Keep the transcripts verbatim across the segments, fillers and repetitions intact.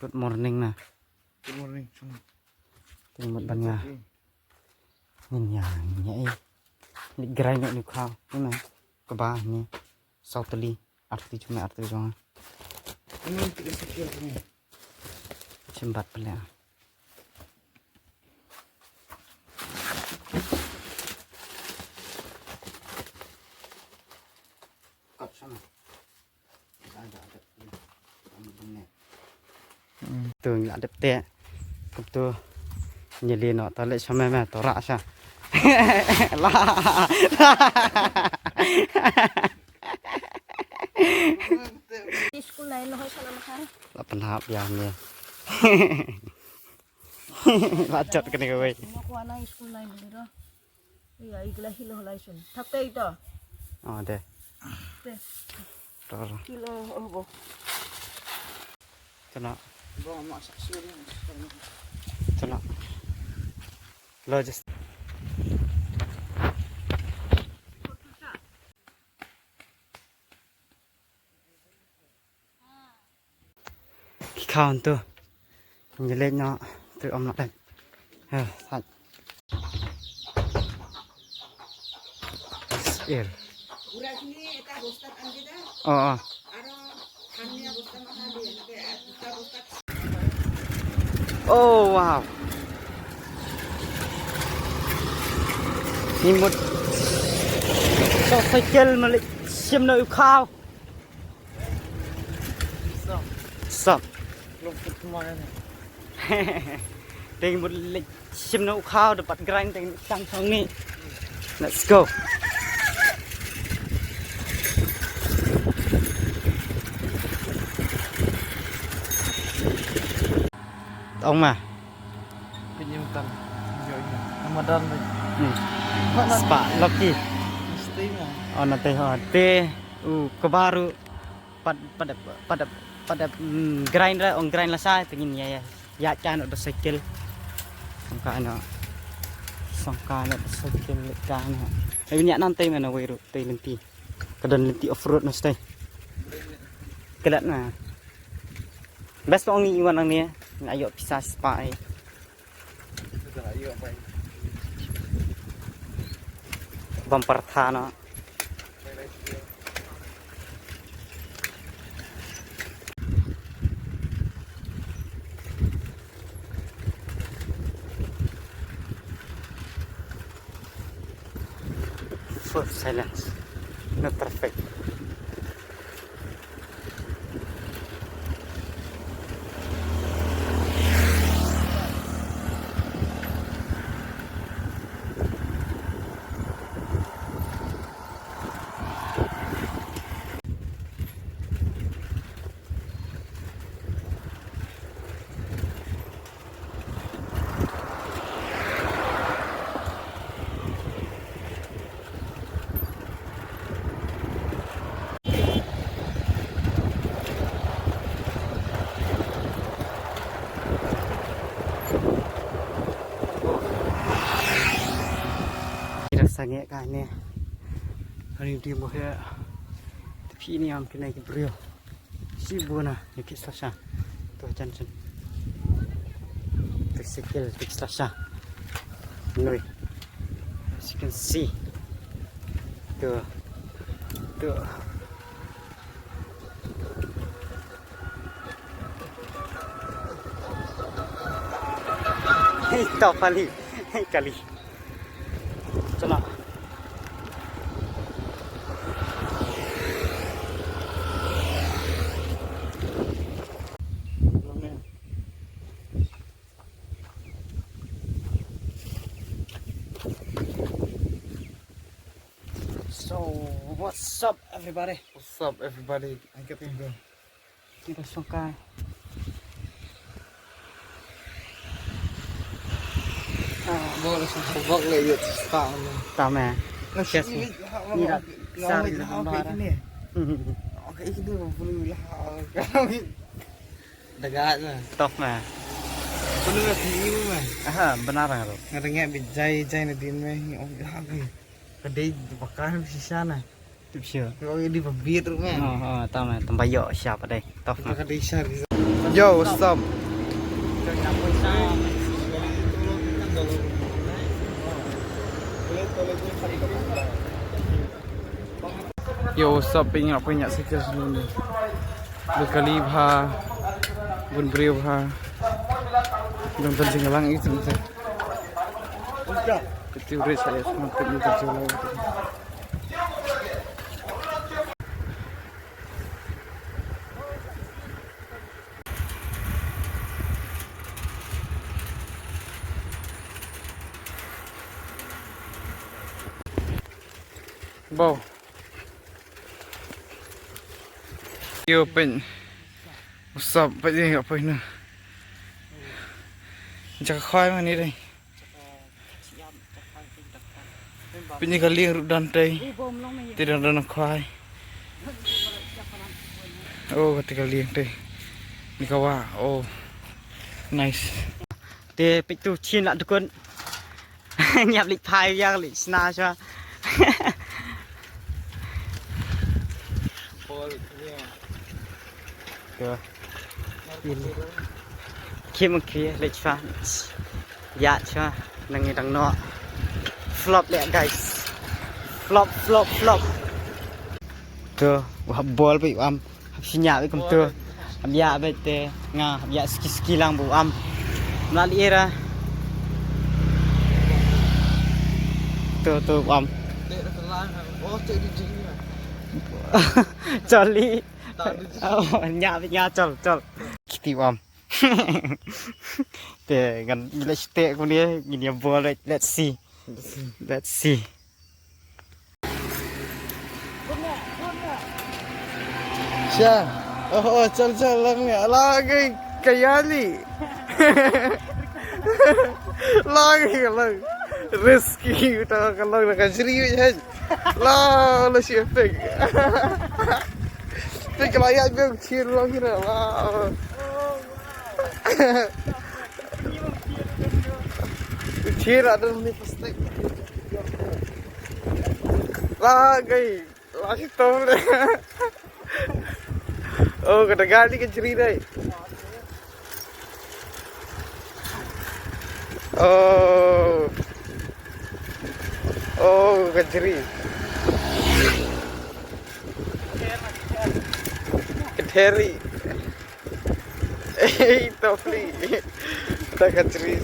Good morning na. Good morning, chong. Teng mut ban nga. Ngin ïa, ngin ïa, eh. Ni grind ni khaw. Ni na. Kaba ni. Saw tylli. Arti jong, arti jong. Ini kita sekian ini. Chimbat pele. Kat sana. Hmm, tu ngi la dep te. Kum tu ngi li no to le sha me me to ra sha. La. School nine no hoy sha la ma kha. La pynhap ïa me. La jot kane kawei. Ngi kwah na school nine dei ro. Ïa, i kla hilo lai shun. Thak te ito. Oh, de. Te. Tor. Hilo, oh, bo. Tena. Bo, ma sa suri. Tena. Lo just. Ki khaw tu. Ngi leit noh, tu ym lah leit. Ha, sait. Ir. Oh, oh. Oh, wow. Ni mut. Sa cycle ma leit shim na u khaw. Stop. Deng mut leit shim na u khaw da pat grind deng tang song ni. Let's go. Ong ma. Pinjam tan. Yo, yo. Ramadan ni. Hmm. Mana? Spa, Lucky. Mesti ma. Oh, nanti, oh, te, uh, ke baru. Pat, pat, pat, pat, mm, grind ra, ong grind la sa, pengin ya, ya. Ya, cha no da cycle. Song ka no. Song ka no da cycle le ka no. Ai nya nan tai mana wei ru, tai lenti. Ka don lenti off road no stai. Kelat na. Best ong ni iwan ang ni. Na yo pisa spa ai. Bumper tha no. Full silence. No traffic. Ira sangeh kane. Hani di mo he. Tapi ini am kena ke brio. Si bona ni pit slasha. Tu jan jan. Tu sikil pit slasha. Nui. As you can see. Tu. Tu. Hey, tau kali. Hey, kali. Chala. So, what's up, everybody? What's up, everybody? Ang kapit ko. Kita sungkai. Ah, boleh sungkai. Bok le yut spa ni. Tama. Nasi. Yes. Ini lah, ini lah. Sari lah, lah, lah, ini. Hmm. Okay, itu boleh lah. Dagat na. Tough na. Penuh lah sini mah. Aha, benar lah tu. Ngadengak bijai jai na din meh. Oh, dah habis. Kedai bakar sisa na. Tip sure. Kau di pabit tu meh. Oh, oh, tama, tambayok siapa deh. Tough na. Kita kedai sisa. Yo, what's up? Yo, what's up? Pynïap, pynïap sikil sini. Bun kali bha, bun briew bha. Dang tan jinglang i sini. Kati ure saya sama kati ure jalo. Bo. Yo, pyn. What's up, pyn, yo, pyn, na. Jaka khwai ma ni dei. Pyn, ni ka lieng ruh don tei. Te don, don khwai. Oh, kata ka lieng tei. Ni ka wah. Oh. Nice. Te pyn tu chin la dukun. Ngiap lik phai ïa lik sna sha. Kim kri lik fa. Ya sha. Nang ni dang no. Flop le, guys. Flop, flop, flop. To, wah bol pi am. Hap sñiaw i kumtu. Hap ïa beit te nga hap ïa ski ski lang bu am. Mla li era. To to bu am. Chol li. Nya nya chol chol. Kiti bu am. Te ngan let's te ku ne ngin ïa bol, let's see. Let's see. Sha. Oh, oh, chal, chal, lang ni. Ala, kai, kayali. Lang ni, lang. Risky, uta ka lang na kajri, hai. La, la, si pek. Pek la ya, pek, chir lang ni, la. Chir ada ni plastik. La, kai. Last time. Oh, kata gali ka chri dai. Oh. Oh, ka chri. Ka theri. Ei, topli. Ta ka chri.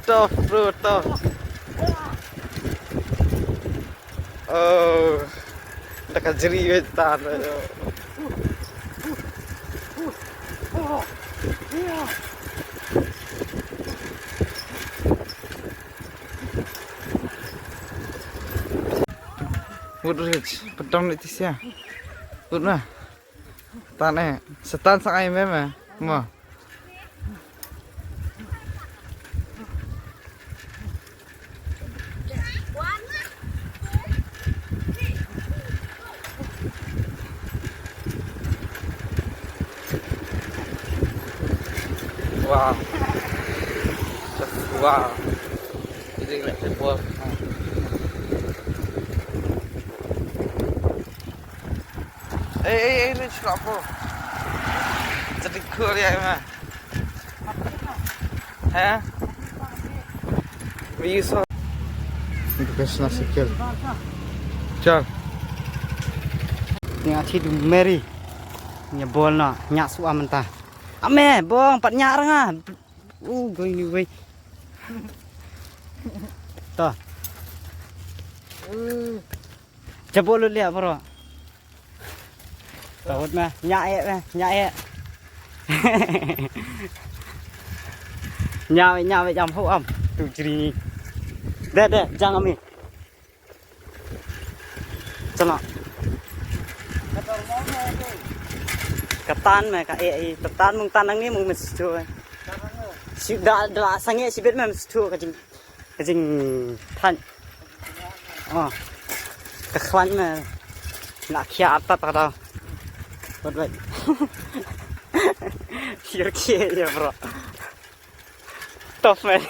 Tough, bro, tough. Oh, da ka jri wei ta. Wood Ridge, pedong ni tisia. Wood na. Tan eh, setan sang ai mem eh. Mo. Wow. Wow. Ini nak tepuk. Ei, ei, ei, ni chila po. Jadi cool ya, ma. He? View so. Ini ka sna sikil. Chal. Ni achi du meri. Ni bol na, nya su amanta. Ame, bong, pat nya ranga. Uh, going ni wei. To. Jabo lu lia bro. Tawut ma, nya eh ma, nya eh. Nya eh, nya eh, jam ho am. Tu jri ni. De, de, jang ami. Chana. Katan ma, ka eh, eh, katan mung tan nang ni mung mesti tu. Si da, da sange si bet ma mesti tu ka jing. Ka jingthan. Oh. Ka khlan ma. Nga khia atat ka da. Wait, wait. You're okay, yeah, bro. Tough man.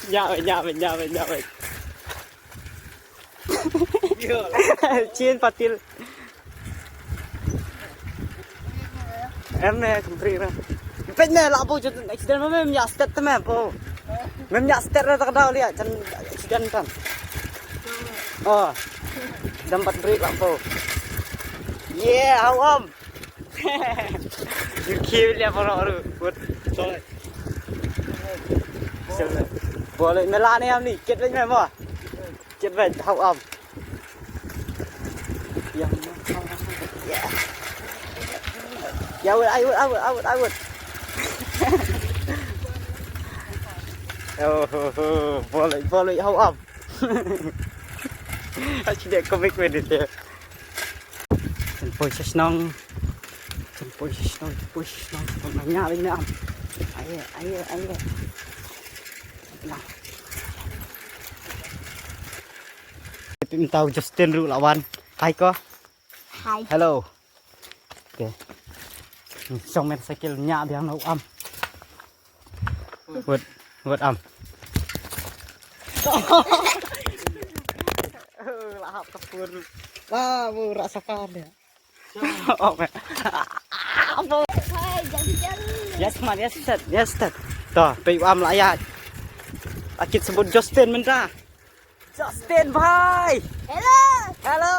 Nya, nya, nya, nya, nya. Chin patil. Em ne, kumpri ra. Pet ne, la bo jot accident ma mem nya step te mem po. Mem nya step ra tak dau lia, chan accident tan. Oh. Dam pat break la po. Yeah, how am? You kill ya poro ru. Good. Sorry. Boleh melane am ni, kit lagi mem. Kit lagi, how am? Ya, ya. Ya, awut, awut, awut, awut, awut. Oh, oh, oh. Boleh, boleh, how am? Aci dia komik medit ya. Chen poi sha shnong. Chen poi sha shnong, chen poi sha shnong. Poi ma nya lei na am. Aye, aye, aye. Nah. Pyntaw Justin ruh la wan. Hi ko. Hi. Hello. Okay. Hmm, shong motorcycle nya biang na u am. Wut, wut am. La hap ka pur. La bu ra sakan ya. Oh, man. Hai, jaldi, jaldi. Yes, man, yes, set, yes, set. To, peit u am la ïaid. La kit sbut Justin mynta. Justin bhai. Hello. Hello.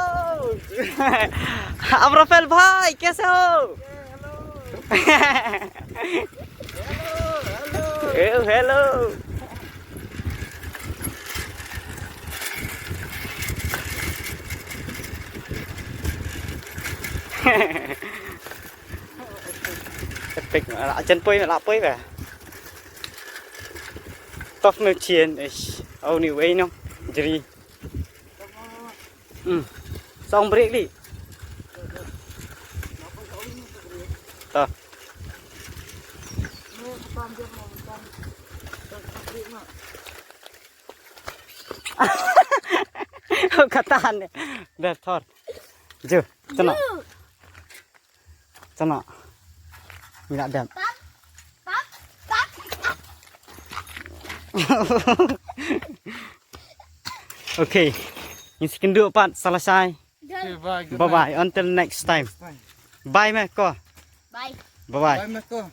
Amrapel bhai, kaise ho? Hello, hello. Epic, la chen poi, la poi ba. Tough me chien, ish. Au ni wei no. Jri. Hmm. Song break li. Ta. Katan ne. Ber thor. Ju, tena. Tena. Mina dem. Okay. Ngi skin duk pat sa lashai. Okay, bye, good Bye bye. Night. Until next time. Next time. Bye me ko. Bye. Bye bye. Bye me ko.